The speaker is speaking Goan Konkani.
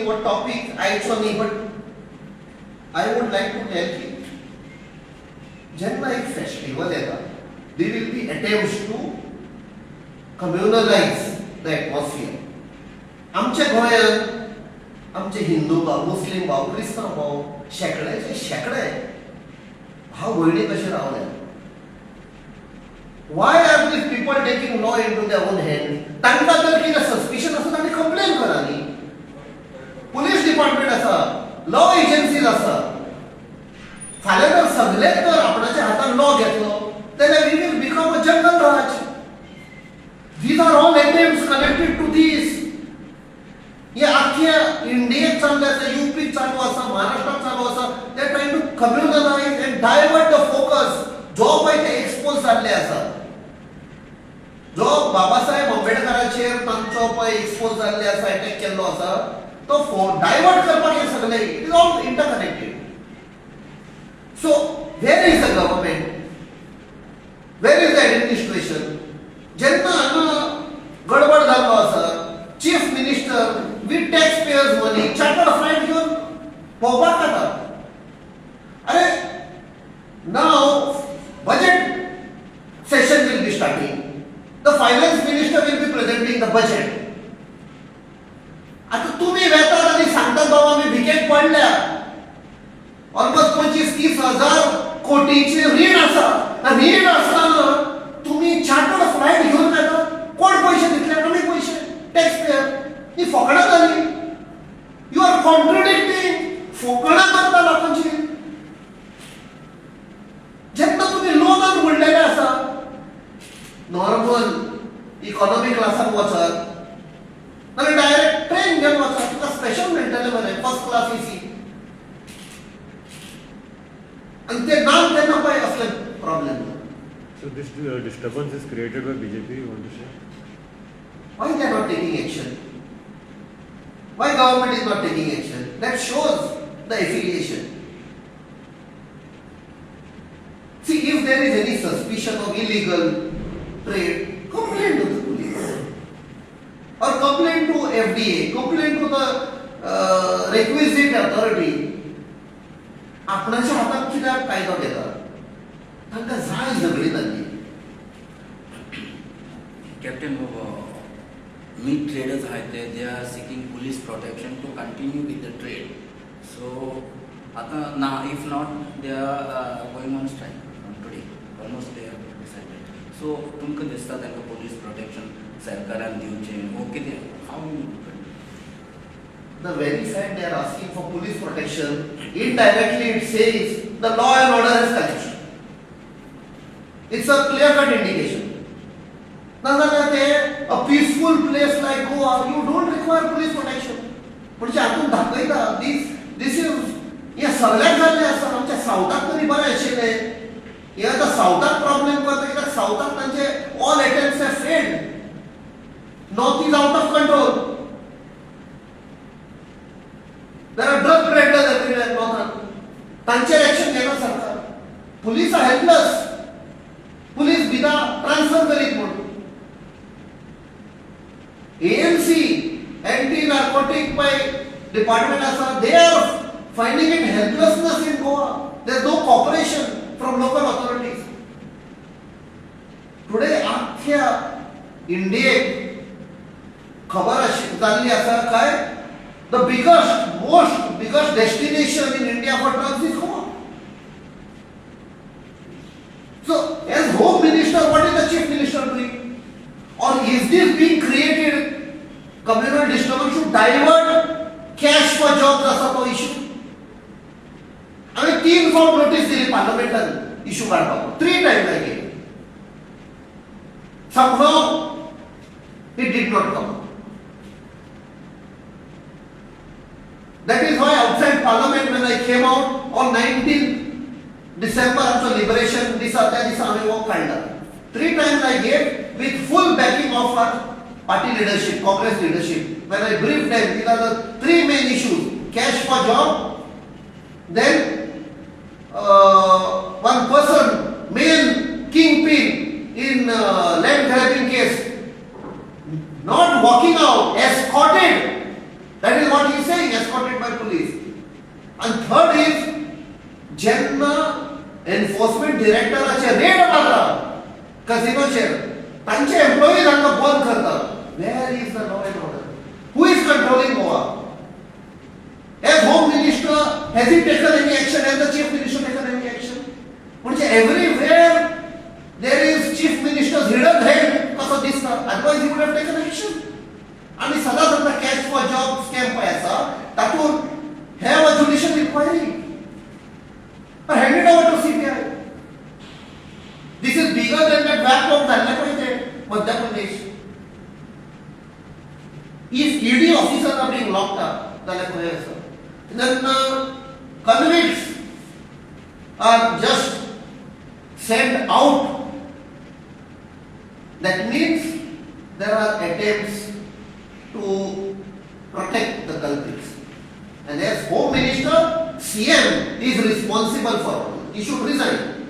हो टॉपीक आयचो न्ही, but I would like to tell की जेन्ना एक फेस्टिवल येता, there will be attempts to communalise the atmosphere. आमच्या गोंयांत आमचे हिंदू भाव, मुस्लीम भाव, क्रिस्तांव भाव शेंकड्याचे शेंकडे भाव भयणी कशे रावले. Why are these people taking law into their own hand? तांकां जर कितें सस्पिशन आसा, तांणी कंप्लेन करा न्ही. पुलीस डिपार्टमेंट आसा, लॉ एजन्सीज आसा. फाल्यां जर सगळेच जर आपणाच्या हातान लॉ घेतलो जाल्यार we will become a jungle Raj. These are all attempts connected to this. हे आख्या इंडियेत चालले आसा, युपीत चालू आसा, महाराष्ट्रात चालू आसा. They trying to communalise and divert the focus. जो पळय ते एक्सपोज जाल्ले आसा, जो बाबासाहेब आंबेडकराचेर तांचो पळय एक्सपोज जाल्ले आसा, अटॅक केल्लो आसा, तो डायवर्ट करपाक हे सगळे. It is all interconnected. So where is the government? Where is the administration? जेन्ना हांगा गडबड जाल्लो आसा, chief minister with tax payers money chartered flight घेवन भोंवपाक वता. अरे, now budget session will be starting. The finance minister will be presenting the budget. आता तुम्ही वेतात आनी सांगतात, बाबा, आमी भिकेक पडल्या, ऑलमोस्ट 25-30 हजार कोटीचे रीण आसा. रीण आसतना तुम्ही चार्टर्ड फ्लायट घेवन वेतात. कोण पयशे दितले? आमी पयशे, टॅक्स पेयर. ही फकाणां जाली. You are contradicting. फकाणां करता लोकांची. जेन्ना तुमी लोनान बुडलेले आसा, नॉर्मल इकॉनॉमी क्लासान वचात, नाल्यार डायरेक्ट ट्रेन घेवन वचात. तुका स्पेशल मेळटलें मरे, फर्स्ट क्लास एसी. आनी ते नाम तेन्ना पळय असले problem. So this disturbance is created by BJP, you want to say? Why they are not taking action? Why government is not taking action? That shows the affiliation. See, if there is any suspicion of illegal trade, complain to the police or complain to FDA, complain to the requisite authority. आपणाच्या हातात कित्याक कायदो घेता? तांकां जाय झगडी जाल्ली. Captain, meat traders आहेत ते, they are seeking police protection to continue with the trade. So आता ना, if not, they are going on strike from today. Almost they have decided. So तुमकां दिसता तांकां पोलीस प्रोटेक्शन सरकारान दिवचें वो कितें, how you? The very fact they are asking for police protection, indirectly it says the law and order has collapsed. It's a clear cut indication. नाजाल्यार ते a peaceful place like Goa, you don't require police protection. म्हणजे हातून दाखयता दीस this is हे सगळ्याक जाल्लें आसा. आमच्या सावथाक तरी बरें आशिल्लें. हे आतां सावथाक प्रॉब्लेम करता, कित्याक सावथाक तांचे all attempts have failed. North is out of control. There are drug peddlers everywhere नॉर्थान. तांचेर एक्शन घेना सरकार. Police are helpless. Police भिता ट्रान्सफर करीत म्हूण. एएनसी, एंटी नार्कोटीक पळय डिपार्टमेंट आसा, they are finding it helplessness in Goa. There no cooperation from local authorities. Today आख्या इंडियेक खबर अशी जाल्ली आसा काय the biggest, most biggest destination in India for drugs is Goa. So as home minister, what is the chief minister doing? Or is this being created communal disturbance to divert cash for jobs आसा तो इश्यू? हांवें तीन फावट नोटीस दिली पार्लमेंटान इश्यू काडपाक. Three times I gave. Somehow it did not come. That is why outside parliament when I came out on 19 December, आमचो लिबरेशन दिसा, त्या दिसा हांवें वॉक काडला. Three times I gave with full backing of our party leadership, Congress leadership. When I briefed them, these are the three main issues: cash for job, then one person, main kingpin in land grabbing case, not walking out, escorted That is what he saying, escorted by police. आनी थर्ड is, जेन्ना एनफोर्समेंट डिरेक्टराचे रेड मारता कसिनोचेर, तांचे एम्प्लॉईज हांकां बंद करता. Where is the law and order? Who is controlling Goa? As Home Minister, has he taken any action? Has the Chief Minister taken any action? म्हणजे everywhere there is Chief Minister's hidden hand कसो दिसता. Otherwise he would have taken action. आणि सदां सदां कॅश फॉर जॉब स्कॅम पळय आसा, तातूंत have a judicial inquiry or hand it over to CBI. This is bigger than that व्यापक जाल्लें पळय तें Madhya Pradesh. If ED officers are being locked up, जाल्यार खंय आसा? Then convicts are just sent out. That means there are attempts to protect the culprits. And as Home Minister, CM is responsible for all. He should resign.